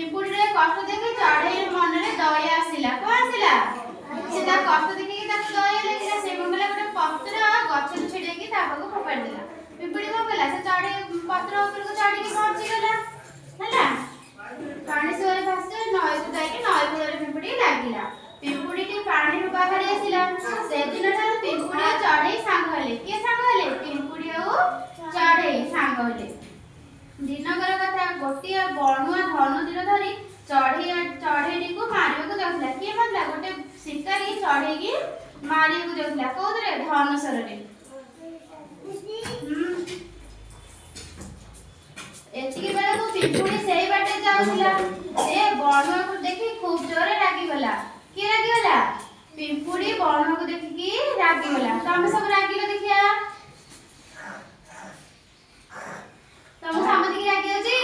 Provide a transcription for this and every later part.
ପିମ୍ପୁଡ଼ିର କଷ୍ଟ ଦେଖି ଚଢେଇ ମନରେ ଦୟା ଆସିଲା। କଣ ଆସିଲା? ସେ ତା କଷ୍ଟ ଦେଖିକି ତାକୁ ଦୟା ଲାଗିଲା। ସେ କଣ କଲା? ଗୋଟେ ପତ୍ର ଗଛରୁ ଛିଡେଇକି ତା ପାଖକୁ ଫୋପାଡ଼ି ଦେଲା। ପିମ୍ପୁଡ଼ି କଣ କଲା? ସେ ଚଢେଇ ପତ୍ର ଉପରକୁ ଚଢିକି ବଞ୍ଚିଗଲା। ହେଲା, ପାଣି ସୁଅରେ ଭାସି ନଈକୁ ଯାଇକି ନଈ କୂଳରେ ପିମ୍ପୁଡ଼ି ଲାଗିଲା। ପିମ୍ପୁଡ଼ିଟି ପାଣିରୁ ବାହାରି ଆସିଲା। ସେଦିନ ଠାରୁ ପିମ୍ପୁଡ଼ି ଆଉ ଚଢେଇ ସାଙ୍ଗ ହେଲେ। କିଏ ସାଙ୍ଗ ହେଲେ? ପିମ୍ପୁଡ଼ି ଆଉ ଚଢେଇ ସାଙ୍ଗ ହେଲେ। ଦିନକର କଥା, ଗୋଟିଏ ବଣୁଆ ଧନୁ ତୀର ଧରି ଚଢେଇଟିକୁ ମାରିବାକୁ ଯାଉଥିଲା। କିଏ ମାରିଲା? ଗୋଟେ ଶିକାରୀ ଚଢେଇକି ମାରିବାକୁ ଯାଉଥିଲା। କୋଉଥିରେ? ଧନୁଶରରେ। ଏତିକି ବେଳକୁ ପିମ୍ପୁଡ଼ି ସେଇ ବାଟେ ଯାଉଥିଲା। ସେ ବଣୁଆକୁ ଦେଖି ଖୁବ ଜୋରେ ରାଗିଗଲା। କିଏ ରାଗିଗଲା? ପିମ୍ପୁଡ଼ି ବଣୁଆକୁ ଦେଖିକି ରାଗିଗଲା। ତମେ ସବୁ ରାଗିଲ ଦେଖିଆ। ତମ ସମସ୍ତିକି ରାଗି ଅଛି?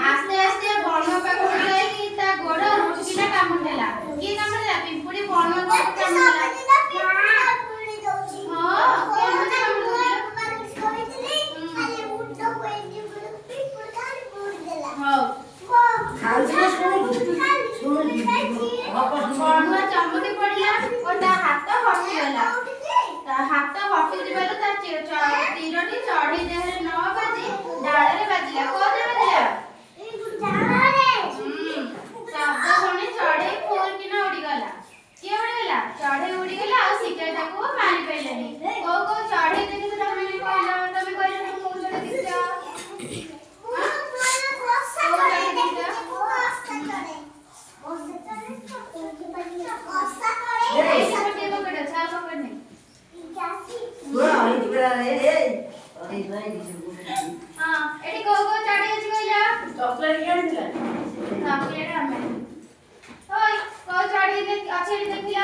ଆସ୍ତେ ଆସ୍ତେ ବଣୁଆ ପାଖକୁ ଯାଇକି ତା ଗୋଡ ରୁଚକିନା କାମୁଡ଼ି ଦେଲା। କିଏ କାମୁଡ଼ି ଦେଲା? ପିମ୍ପୁଡ଼ି ବଣୁଆ କାମୁଡ଼ି ଦେଲା। ହଁ, କେମିତି କାମୁଡ଼ି ଦେଲା? ହଉ। ଖାଉଛି ନା ଶୁଣୁଛୁ? ଶୁଣୁଛୁ। ବଣୁଆ ଚମକି ପଡିଲା ଓ ତା ହାତ ହଟିଗଲା। ତା ହାତ ହଟି ଯିବାରୁ ତା ତୀରଟି ଚଢେଇ ଦେହରେ ନ ବାଜି ଡାଳରେ ବାଜିଲା। କୋଉଥିରେ ବାଜିଲା? ଶବ୍ଦ ଶୁଣି ଚଢେଇ ଫୁରକିନା ଉଡିଗଲା। କିଏ ଉଡିଗଲା? ଚଢେଇ ଉଡିଗଲା ଆଉ ଶିକାରୀ ତାକୁ ମାରି ପାରିଲାନି। କୋଉ କୋଉ ଚଢେଇ ଦେଖିଛ ତମେ କହିଲ? ତମେ କହିଲ, ତମେ କୋଉ ଚଢେଇ ଦେଖିଛ? କୋଉ ଚଢେଇ ଦେଖିଛ? ଏଇଠି ଗୋଟିଏ ପକେଟ ଅଛି, ଆଉ ପକେଟ ନାହିଁ। ଏଇଠି ପୁରା ଏଇ। ହଁ, ଏଠି କୋଉ କୋଉ ଚଢେଇ ଅଛି କହିଲ? ଚକୋଲେଟ କିଏ ଆଣିଥିଲା? ଚକୋଲେଟ ଆମେ। ଓଇ, କୋଉ ଚଢେଇ ଅଛି ଏଠି ଦେଖିଲ?